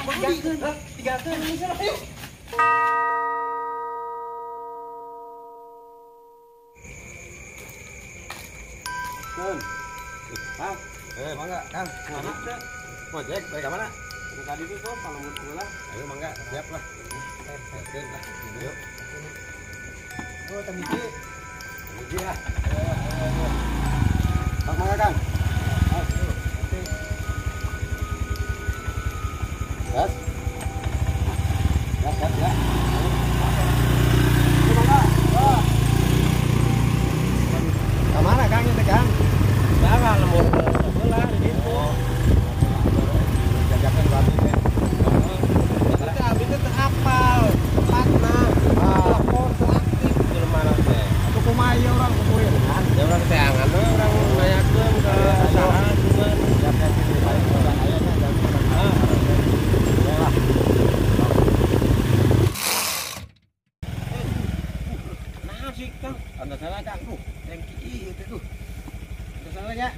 Tinggalkeun. Tinggalkeun. Ayo. Kun. Hah? Mangga, Kang. Mana? Ojek, balik ke mana? Tadi itu kok kalau mau pulang. Ayo mangga, siap lah. Siapkeun lah. Yuk. Oh, tamiji. Tamiji ah. Ayo. Kang mangga, Kang. Ayo. Gas. Gas, gas ya. Ayo mangga. Wah. Ke mana Kang ini Kang? Jangan lembur sebelah di situ. Jajakan babi teh. Itu abi teh teu apal tempatna. Telepon teu aktif jelema teh. Atuh kumaha ieu urang kukuringan? Ya urang teangan we urang nanyakeun ka saha cuman siap sih paling urang aya nya dan urang. Ya lah. Nah sih Kang, anda salah Kang tuh. Tangki itu tuh. Anda salah ya.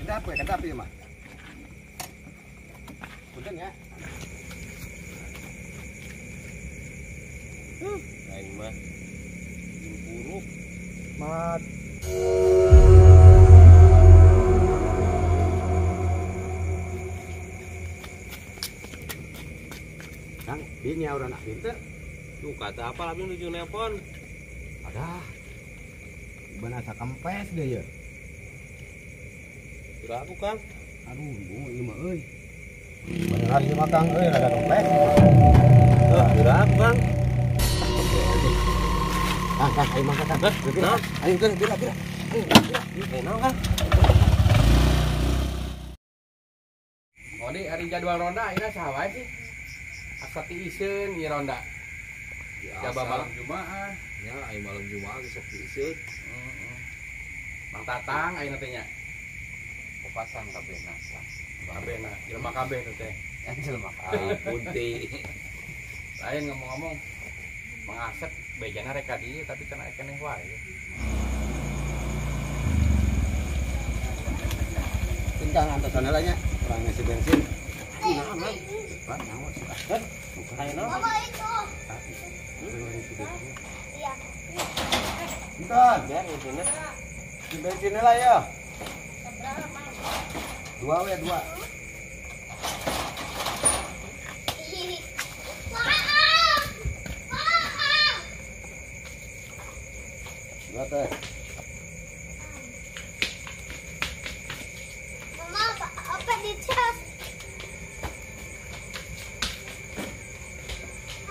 Kedap ya, kedap ya mah. Punten ya. Aing mah buruk. Mat. Kang, ini orang nak pinter. Tuh kata apa abdi nuju nelpon. Ada. Benar asa kempes deh ya. Kira aku Kang. Aduh, bingung ieu mah euy. Bener ieu mah Kang euy rada kempes. Heuh, kira aku Kang. Kang, Kang, ayo mangga Kang. Nah, ayo geura geura geura. Ayo geura. Naon Kang? Odi ari jadwal ronda ayeuna saha wae sih? Asa tiiseun ieu ronda. Jaba malam Jumaah. Ya, ayo malam Jumaah geus sok tiiseun. Heeh. Mang Tatang ayeuna teh nya. Pasang kabehna. Kabehna, jelema kabeh teh teh. Jelema kabeh putih. Lain ngomong-ngomong Mang Asep bejana rek ka dieu tapi cenah keneh wae. Kang antosan heula nya, urang ngisi bensin. Naon, Mang? Pak, nyawa sih. Hah? Aya naon? Mama itu. Iya. Bentar, biar ngisina. Di bensin heula ya. Dua we, dua. Dua teh. Mama, apa di cas?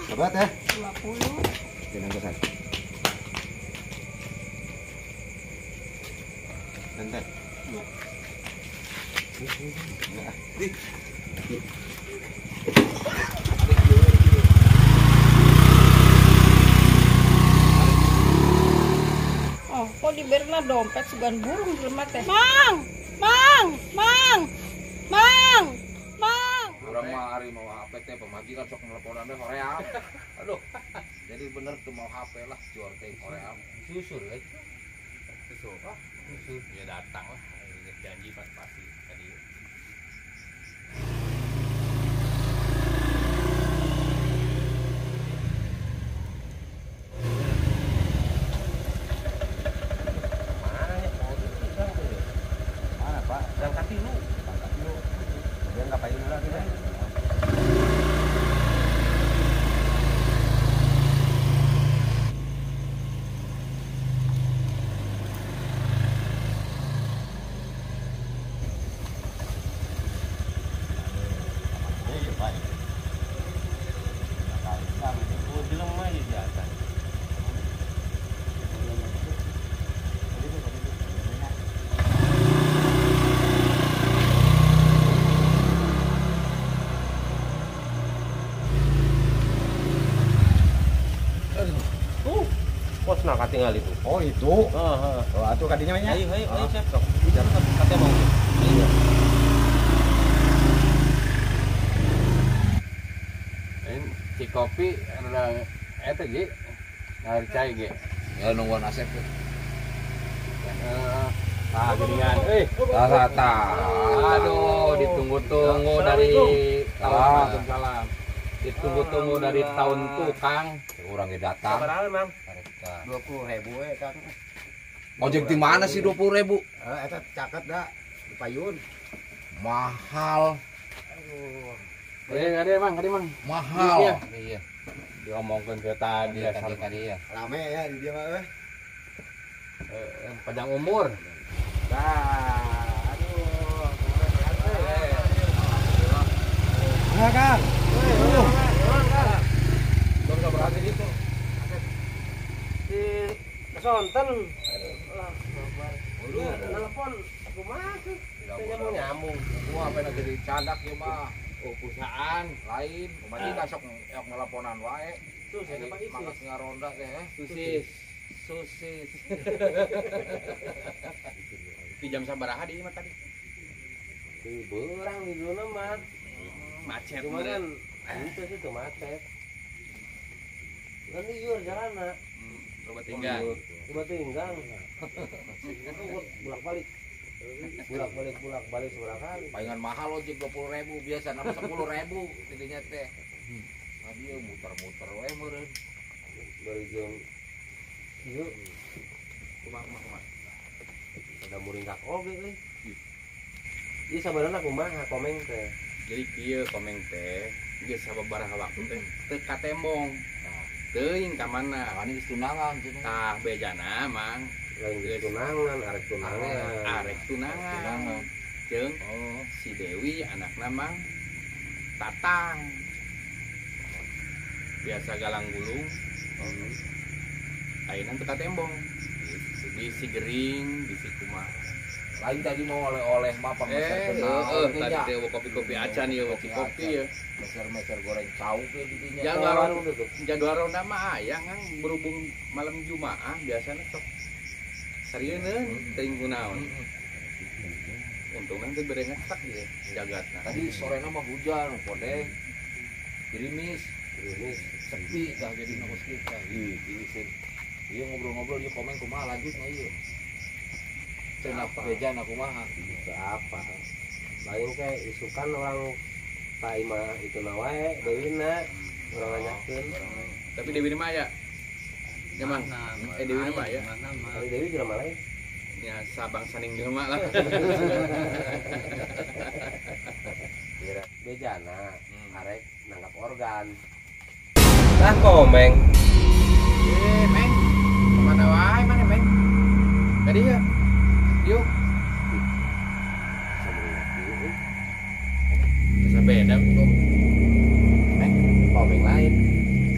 Coba teh. 20. Jangan kesan. Dan teh. Ya. Oh, kok diberna dompet sugan burung jelema teh. Mang, mang, mang, mang, mang. Urang mah ari mau HP teh pamajikan sok nelponan teh hoream. Aduh. Jadi bener tuh mau HP lah jual teh hoream. Susur euy. Susur. Ah, susur. Ya datang lah. Janji pas pasti tadi. Mana ya? Mana Pak? Yang katilu. Katilu. Dia nggak payung lagi deh. Nah, katingal itu. Oh, itu. Heeh. Oh, atuh kadinya nya. Ayo, ayo, ayo, siap, sok. Siap, katanya mau. Ayo. Ini si kopi ada eta ge. Ngalir cai ge. Ya nungguan Asep tuh. Ah, geningan. Eh, tah. Aduh, ditunggu-tunggu dari Waalaikumsalam. Salam. Ditunggu-tunggu dari tahun tukang. Urang ge datang. Sabaraha, Mang? 20.000 we, Kang. Ojek di mana sih 20.000? Eta caket da di payun. Mahal. Aduh. Kade Mang, kade Mang. Mahal. Iya. Diomongkeun ke tadi tadi ya. Rame ya di dia mah euy. Panjang umur. Nah, aduh. Nah, Kang. Belum berarti itu. Di Kesonten. Telepon kumaha sih? Nyambung-nyambung. Gua apa jadi cadak ieu mah. Oh, perusahaan lain, pamajikan sok yok ngelaponan wae. Tuh, saya Pak Isis. Mangkas ngaronda teh. Susis. Susis. Di jam sabaraha di imah tadi? Di beurang di dulu mah. Macet cuman kan itu sih tuh macet. Nanti liur jalanna. Coba tinggal. Coba tinggal. Itu bolak-balik. Bolak-balik seberapa kali. Palingan mahal ojek 20.000 biasa nama 10.000 tidinya teh. Nah dia muter-muter we meureun. Dari jam ieu kumaha. Ada muringkak oge euy. Ieu sabarana kumaha komeng teh. Jadi kieu komeng teh geus sababaraha waktu teh teu katembong. Teuing ka mana? Nah, ini geus tunangan cenah. Tah bejana Mang. Lain geus tunangan, arek tunangan. Arek tunangan. Jeung si Dewi anakna Mang Tatang. Biasa galang gulung. Ayeuna teu katembong. Bisi gering, bisi kumaha. Lain tadi mau oleh-oleh mah pangmeser kenal. Tadi teh kopi-kopi acan ieu, kopi ya. Meser-meser goreng cau ge di dinya. Jadwal ronda mah aya Kang, berhubung malam Jumaah biasana sok sarieun teuing kunaon. Untungna teu bere ngetak ieu jagatna. Tadi sorena mah hujan, podeng. Gerimis, sepi tah jadi kos kita. Ih, diisin. Ieu ngobrol-ngobrol ieu komen kumaha lanjutna ieu. Cenah bejana kumaha? Apa? Lain kayak isukan orang Pak Ima itu nawae Dewina orang nanyakeun. Tapi Dewi mah aya. Ya Mang. Dewi mah aya. Ari Dewi jelema lain. Ya sabang saning jelema lah. Bejana arek nanggap organ. Tah komeng. Meng. Kemana wae mana Meng? Tadi ya. Yuk. Bisa beda kok. Meng, komeng lain.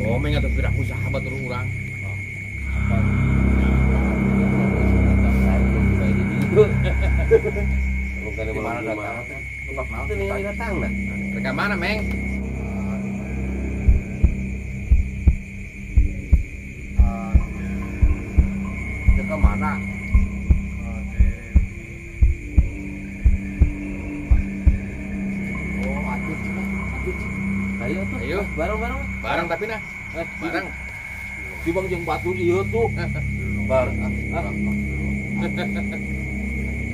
Komeng atau piraku sahabat urang. Apa? Di mana datang? Itu nih datang nah. Mereka mana, Meng? Ke mana? Oh, atuh. Ayo tuh. Ayo, bareng-bareng. Bareng tapi nah. Bareng. Di bang jeung batur ieu tuh. Bareng.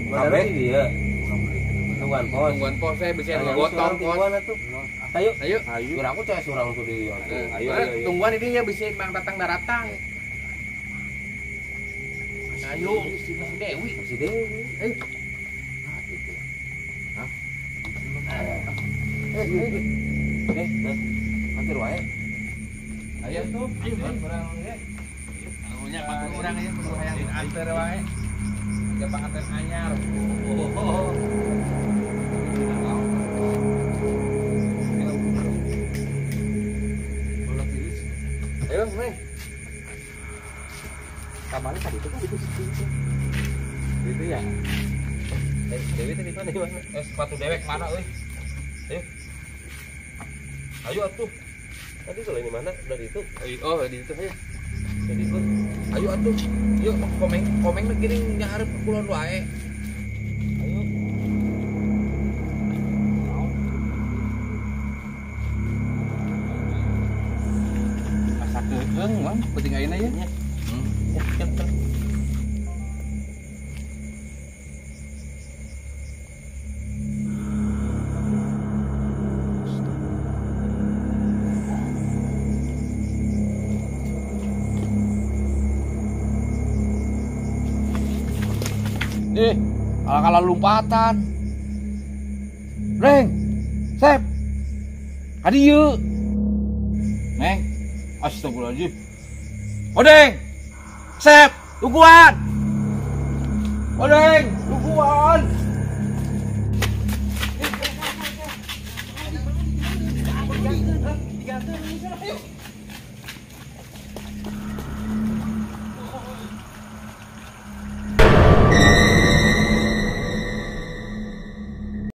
Kabeh dia. Tungguan pos. Tungguan pos saya bisa ngegotong pos. Ayo. Ayo. Ayo. Aku cek surang tuh di. Ayo. Tungguan ini ya bisa mang datang daratang. Ayo, si Dewi. Si Dewi. Ayo. Hah? Hampir wae. Ayo tuh, ayo urang ge. Anunya batur urang ieu kudu hayang diantar wae. Ke panganten anyar. Oh. Ayo, Meng. Kamarnya tadi itu kan itu gitu ya. Dewi tadi mana? Sepatu dewek mana euy? Ayo. Ayo atuh. Tadi kalau ini mana? Dari itu. Oh, di itu ayo. Dari itu. Ayo atuh. Yuk komeng komeng giring nyahareup kulon wae. Ayo. Asa keung, Mang, penting ayeuna ya. Ih, kalah-kalah lompatan. Reng. Sep. Ka dieu. Neng. Astagfirullahaladzim. Odeng. Sep, tungguan. Odeng, tungguan.